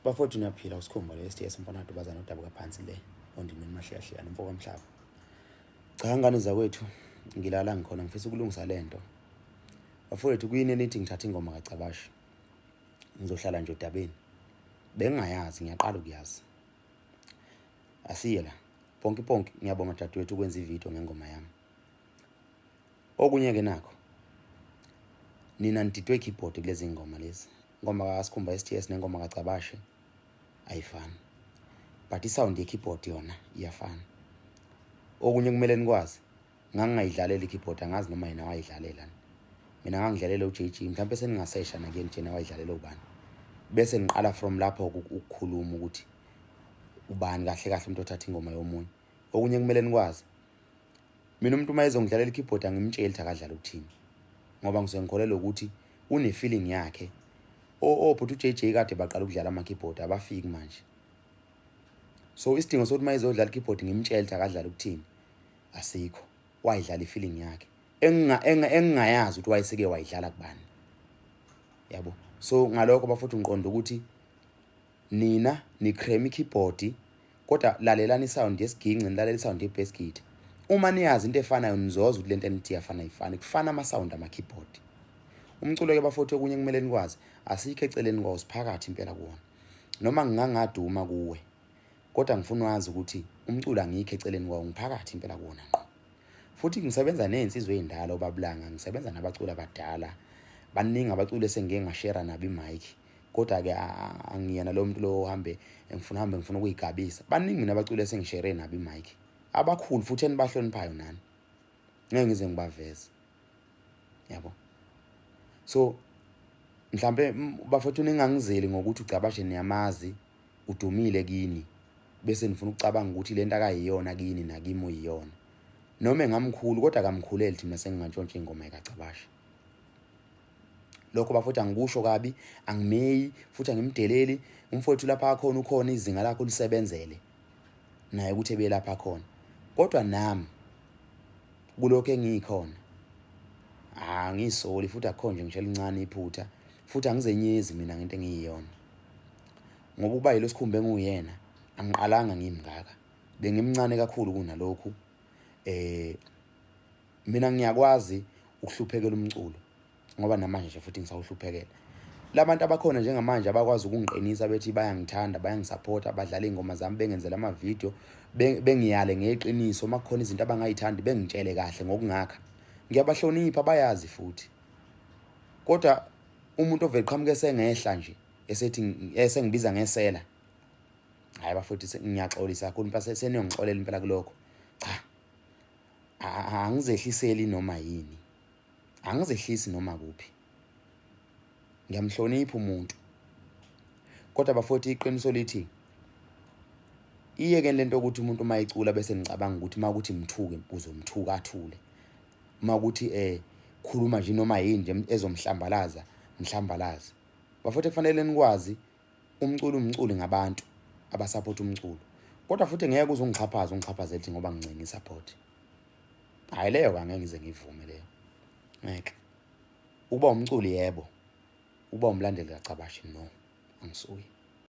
Bafowethu niyaphila uSikhumba lo STS mfana Dubazana odabuka phansi le ondimeni mahleyahleyana mfo kamhlaba. Cha ngane zakwethu ngilala ngikhona ngifisa ukulungisa lento. Bafowethu kuyini enithi ngithatha ingoma kaCabashi. Ngizohlala nje odabeni. Bengingayazi ngiyaqala ukuyazi. Asiye la. Ponki ponki ngiyabonga dadewethu ukwenza ivideo ngengoma yami. Okunye ke nakho nina nididwe keyboard kulezi ngoma lezi. Ingoma kaSikhumba STS nengoma kaCabashe ayifani. But isound ye-keyboard yona iyafana. Okunye kumele nikwazi ngangingayidlalela i-keyboard angazi noma yena wayidlalela. Mina ngangidlalela uJG mhlawumbe seningasesha nakuyena nje wayidlalela ubani. Bese niqala from lapho ukukhuluma ukuthi ubani kahle kahle umuntu othatha ingoma yomunye. Okunye kumele nikwazi mina umuntu uma ezongidlalela i-keyboard angimtsheli ukuthi akadlale ukuthini ngoba ngisuke ngikholelwa ukuthi une-feeling yakhe. Obhuti uJJ kade baqala ukudlala ama-keyboard abafiki manje. So isidingo sokuthi uma ezodlala i-keyboard ngimtshele ukuthi akadlale ukuthini asikho. Wayidlala i-feeling yakhe engingayazi ukuthi wayeseke wayidlala kubani. Yabo. So ngalokho bafowethu ngiqonda ukuthi nina nicram i-keyboard kodwa lalelani isound yesiginci nilalela isound ye-bass guitar. Uma niyazi into efanayo nizozwa ukuthi lento enithi iyafana ayifani, kufana ama-sound ama-keyboard. Umculo ke bafowethu okunye kumele nikwazi asikho eceleni kwawo siphakathi impela kuwona. Noma ngingangaduma kuwe kodwa ngifuna wazi ukuthi umculo angikho eceleni kwawo ngiphakathi impela kuwona ngqo. Futhi ngisebenza nezinsizwa ezindala obabulanga, ngisebenza nabaculi abadala. Baningi abaculi esengike ngashare nabo imic. Kodwa ke angiyena lo muntu lo ohambe ngifuna hambe ngifuna ukuyigabisa. Baningi mina abaculi esengishare nabo imic. Abakhulu futhi enibahloniphayo nani. Ngeke ngize ngibaveze. Yabo. So mhlambe bafowethu ningangizeli ngokuthi uCabashe niyamazi udumile kini bese nifuna ukucabanga ukuthi lento akayiyona kini nakimi uyiyona. Noma engamkhulu kodwa akamkhuleli thina sengingantshontsha ingoma ekaCabashe. Lokho bafowethu angikusho kabi, angimeyi futhi angimdeleli. Umfowethu lapha akhona ukhona izinga lakho lisebenzele naye ukuthi ebe lapha khona. Kodwa nami kulokho engiyikhona angisoli futhi akukho nje ngisho elincane iphutha futhi angizenyezi mina ngento engiyiyona. Ngoba ukuba yilo sikhumba enguyena angiqalanga ngimngaka. Bengimncane kakhulu kunalokhu. Mina ngiyakwazi ukuhluphekela umculo ngoba namanje nje futhi ngisawuhluphekela. Labantu abakhona njengamanje abakwazi ukungiqinisa bethi bayangithanda, bayangisupporta, badlala iy'ngoma zami, bengenzela ama-video, bengiyale ngeqiniso uma kukhona izinto abangayithandi bengitshele kahle ngokungakha. Ngiyabahlonipha bayazi futhi. Kodwa umuntu ovele qhamuke esengehla nje esethi esengibiza ngesela. Hayi bafowethu ngiyaxolisa kakhulu impela seniyongixolela impela kulokho. Cha. Angizehliseli noma yini. Angizehlisi noma kuphi. Ngiyamhlonipha umuntu. Kodwa bafowethu iqiniso lithi iyeke lento ukuthi umuntu uma ecula bese nicabanga ukuthi uma ukuthi mthuke uzomthuka athule. Uma ukuthi khuluma nje noma yini nje ezomhlambalaza, mhlambalaze. Bafowethu kufanele nikwazi umculo umculi ngabantu abasupport umculo. Kodwa futhi ngeke uze ungixhaphaze ungixhaphaze ethi ngoba ngincenge isupport. Hayi leyo angeke ngize ngivume leyo. Ngeke. Ukuba umculi yebo. Ukuba umlandeli kaCabashe no, angisuye.